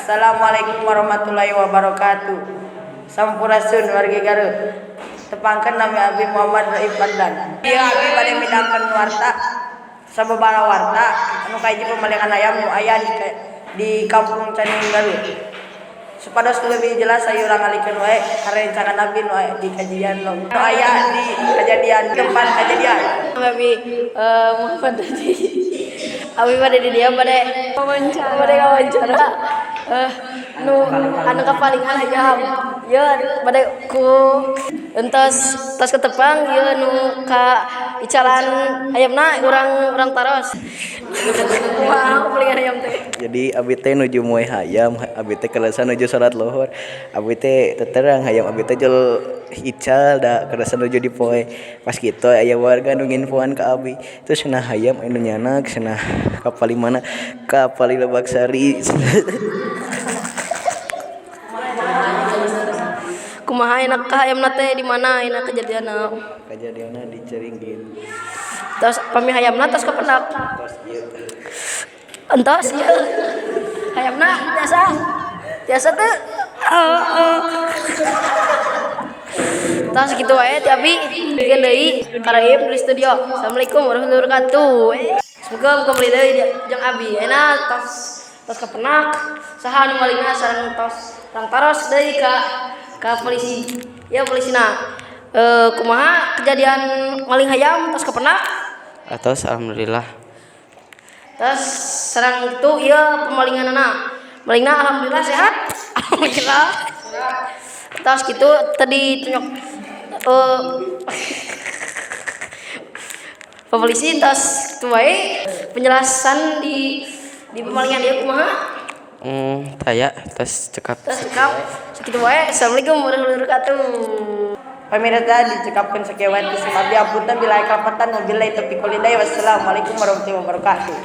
Assalamualaikum warahmatullahi wabarakatuh. Sampurasun, wargi Garut. Tepangkeun, nami Abi Muhammad Raif Fadlan. Ieu abi bade midangkeun warta, sababaraha warta anu kahiji pemalingan ayam nu aya di Kampung Caniun, Garut. Supados lebih jelas, ayo urang ngalikeun wae karencangan abi nu aya di kejadian lo. Nu aya di kejadian, tempat kejadian. Abi Muhammad tadi. Abi pada di dia pada Wawancara. Pada wawancara nu anu kapalingan hayam. Ieu pada ku entos tos ketepang ieu nu ka icalan hayamna, urang urang taros. Kumaha kapalingan hayam teh? Jadi abi teh nuju moe hayam, abi teh kaleresan nuju salat lohor. Abi teh teterang hayam abi teh jol ical da kaleresan nuju dipoe. Pas kitu aya warga nu nginfoan ka abi. Terus cenah hayam anu nyanak cenah ka palih mana, ka palih Lebak Sari. Kumaha enak ka hayamna teh, di mana enak kejadianna? Kajadianna di Caringgin. Tos pami hayamna tos kapendak? Tos ieu. Entos ieu. Hayamna tiasa. Tiasa teu? Heeh. Tos kitu wae ti abi. Bikin deui Karaib di studio. Assalamualaikum warahmatullahi wabarakatuh. Semoga kembali deui jeung abi. Enak tos tos kapenak. Saha nu malingna sareng tos urang taros deui ka polisi. Ya, polisina. Kumaha kejadian maling hayam tos kapenak? Atos, alhamdulillah. Terus sareng itu ieu pemalinganana. Malingna alhamdulillah sehat. Alhamdulillah. Terus gitu tadi tunjuk polisi, tos kitu wae penjelasan di pemalingan ieu kumaha? Taya tos cekap. Tos cekap sakitu wae. Assalamualaikum warahmatullahi wabarakatuh. Pamirsa, dicekapkeun sakieu wae ti abdi. Apunten bila aya kalepatan. Wabillahi taufiq wal hidayah. Wassalamualaikum warahmatullahi wabarakatuh.